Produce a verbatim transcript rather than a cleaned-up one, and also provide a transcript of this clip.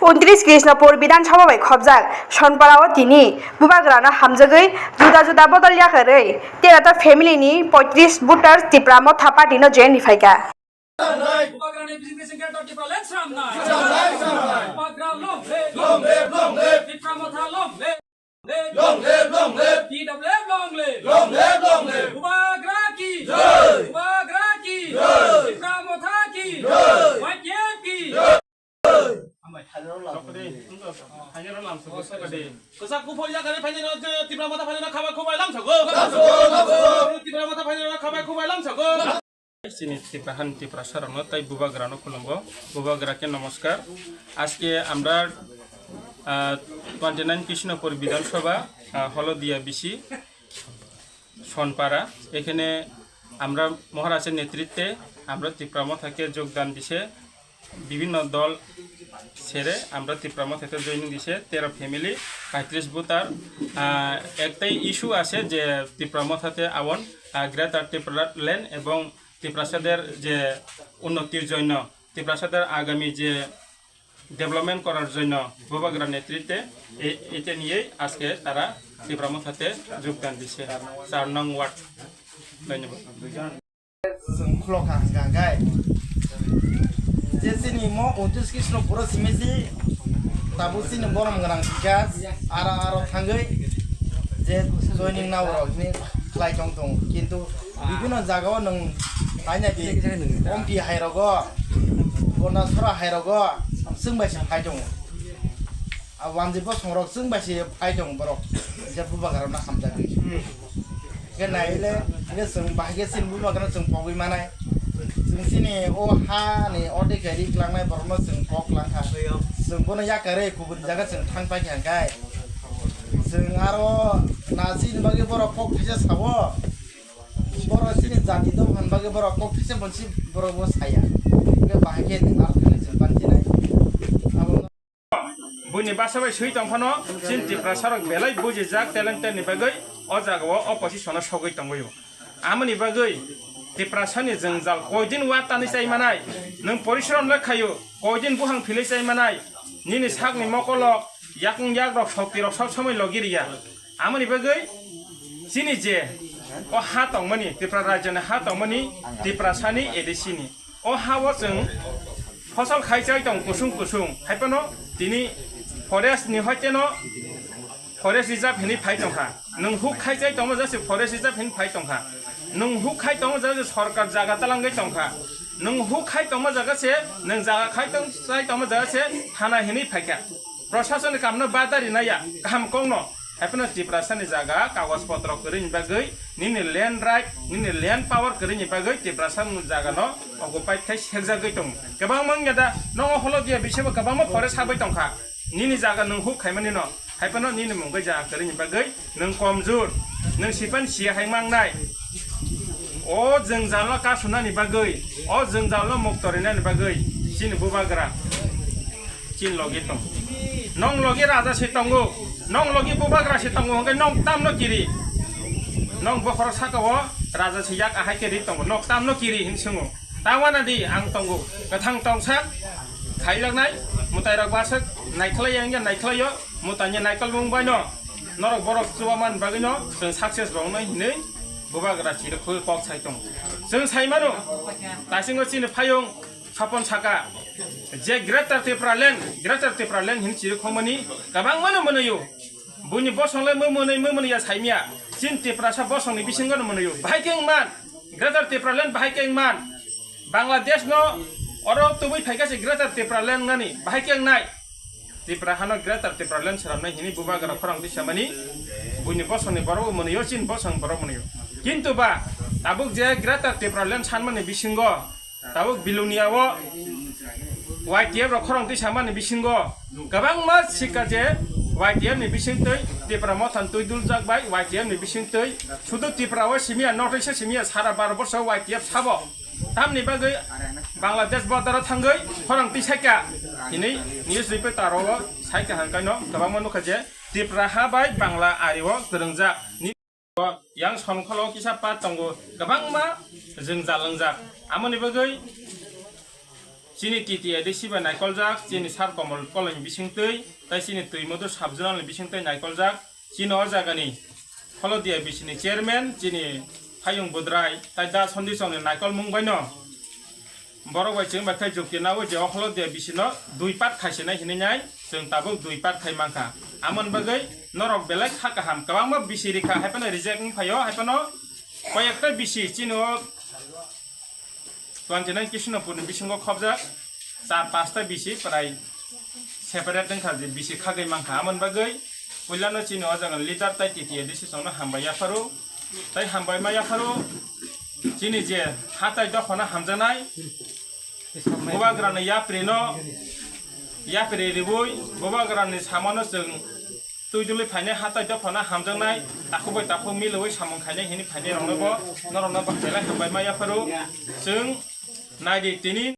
Untris Krishnapur Bidhan Sabha bai khobjak Sonpara o tini Bubagrano hamjagwi juda juda bodol yakarwi tera ta family ni poitris voters Tipra Motha Party no join rwphaikha. Bubagrani B J P sing Greater Tipraland samnai. Bubagra long live. Long live, long live. Tipra Motha long live. Long live, long live. T W F long live. Long live, long live. Bubagra ki jai. Bubagra ki jai. Tipra Motha ki jai. Y T F ki jai. Kwchak kuphur yakarwi phainairok Tipra Motha phainairok khabai khubai lamsago. Tipra Motha phainairok khabai khubai lamsago. Chini Tipra hani Tiprasarokno tei Bubagrano khulumgo. Bubagra khe namaskar. Aske amra, ah, twenty nine Krishnapur Bidhan Sabha, ah, Holodia B C, Sonpara. এখানে আমরা মহারাজের নেতৃত্বে আমরা তিপ্রা মথাকে যোগদান দিছে বিভিন্ন দল ছেড়ে আমরা তিপ্রা মথাতে জয়েনিং দিছে তেরো ফ্যামিলি, পঁয়ত্রিশ ভোটার। আহ, একটাই ইস্যু আছে যে তিপ্রা মথাতে আওয়ান, আহ, গ্রেটার ত্রিপুরা ল্যান্ড এবং তিপ্রাসাদের যে উন্নতির জন্য, তিপ্রাসাদের আগামী যে ডেভেলপমেন্ট করার জন্য বুবাগ্রা নেতৃত্বে এ-, এটা নিয়েই আজকে তারা তিপ্রা মথাতে যোগদান দিছে, চার নং ওয়ার্ড। ধন্যবাদ। Chwng khulok kha hwnkha hwnkhe, je chini mo untris Krishnapuro simi si, tabuk chini borom gwnang sikha, aro aro thangwi je joining nao rok hini khlai tong tongo, kintu bibhinno jagao nwng taina di Ompi hai rogo, Gondasora hai rogo chwng bai se phai tongo. A wanjwi bosong rok chwng bai se phai tongo borok, je bubagrano hamjagwi. Hwnkhe naile, hwnkhe chwng bahai khe chini bubagrano chwng pogwi manai. Chwng chini o hani odhikari klangnai borokno chwng kok klang kha. Chwng bono yakarwi kubun jaga chwng thang pai kha hwnkhe. Chwng aro na chini bagwi borok kok thaisa sao. Borok chini jati dopha ni bagwi borok kok thaisa bonsi borok bo saya. Hwnkhe bahai khe nwng aro thani chwng ban chinai. Abo Buini basa bai swi tong phano, chini Tiprasa rok belai bujijak, talented ni bagwi o jaga o opposition o sogwi tongwi o. Amoni bagwi Tiprasa ni jwngjal koidin wa tani chai manai, nwng porishrom le khaio, koidin buhang philwi chai manai, nini sak ni mokol rok, yakung yak rok, sokti rok sob somoi logi riya. Amoni bagwi chini je o ha tongmani, Tripura rajya ni ha tongmani, Tiprasa ni A D C ni. O ha o chwng phosol khai chai tong kusung kusung, hai phano tini forest ni hoite no forest reserve hinwi phai tong kha. Nwng huk khai chai tongma jaga se forest reserve hinwi phai tong kha. Nwng huk khai tongma jaga se sorkar jaga talangwi tong kha. Nwng huk khai tongma jaga se, nwng jaga khai tong, chai tongma jaga se thana hinwi phai kha. Prashasan ni kam no badari naya, kaham kok no. Hai phano Tiprasa ni jaga kagoj potro kwrwi ni bagwi, nini land right, nini land power kwrwi ni bagwi Tiprasa ni jaga no occupy khai sekjagwi tongo. Kwbangma wngya da, nogo Holodia bisebo kwbangma forest habwi tongkha. Nini jaga nwng huk khaimani no, hai phano nini mungwi jaga kwrwi ni bagwi nwng komjur, nwng sipan siya hai mangnai. O jwngjal no kasunani bagwi, o jwngjal no mukto rinani bagwi chini bubagra chini logi tong. Nong logi raja se tongo, nong logi bubagra se tongo, hwnkhe nong tamno kiri? Nong bokhorok saka o raja se yak ahai khe ri tongo, nok tamno kiri hin swngo. Tawana di ang tongo, kwthang tongsak khailaknai, mwtai rok baswk naikhlai yang ya naikhlai o, mwtai ni naikolmung bai no norok borok chubaman bagwi no chwng success rok nai hinwi bubagra chirok kok sai tongo. Chwng sai mano, taisingo chini phayung Sapon saka je Greater Tipraland, Greater Tipraland hin chirwi khomani kwbangmano mwnwiyo. Buini bosonglai mwnwi mwnwi ya saimya. Chin Tiprasa bosongni bisingono mwnwiyo. Bahai khe wngman, Greater Tipraland bahai khe wngman. Bangladesh no oro tubui phaikha se Greater Tipraland nani bahai khe wngnai. Tipra hano Greater Tipraland swnamnai hini bubagra khorang twi samani. Buini bosongni borok mwnwiyo, chin bosong borok mwnwiyo. Kintu ba tabuk je Greater Tipraland sanmani bisingo tabuk Bilonia o Y T F rok khorang twi samani bisingo kwbangma sikha je Y T F ni bisingtwi Tipra Motha ni twi duljak bai Y T F ni bisingtwi sudu Tipra o simiya, North East o simiya, sara Bharat borso o Y T F sabo. Tamni bagwi Bangladesh border o thangwi khorang twi saikha hinwi news reporter o saikha hangkaino kwbangma nukha je Tipra ha bai Bangla ari o kwrwngjak. Yang Sonkholo kisa part tongo, kwbangma jwngjal wngjak. Amoni bagwi Chini T T A D C bai naikoljak, chini Sar Komol Kolomni bisingtwi, tai chini Twimodur sub-zonal ni bisingtwi naikoljak, chini o jagani Holodia bisini chairman, chini Hayung Budrai, tai Da Sondi Chongni naikol mung baino borok bai chwng bai khe jukti nawi je o Holodia bisino dui part khaisinai hinwi nai, chwng tabuk dui part khai mankha. Amoni bagwi norok belai kha kaham, kwbangma bisi rikha, haiphano reject wng phaio, haiphano koyekta bisi chini o twenty nine Krishnapurni bisingo khobjak char pasta bisi prai separate wngkha, je bisi khagwi mankha. Amoni bagwi puilano chini o jaga leader tai T T A D C chongno hambai yapharo, tai hambai ma yapharo chini je hatai dophano hamjaknai Bubagrani yaprino yapri ribui Bubagrani samano chwng twi dului phainai hatai dophano hamjaknai takhuk bai takhuk milwi samung khainai hini phainai rokno bo norokno bo belai hambai ma yapharo. Chwng naidi tini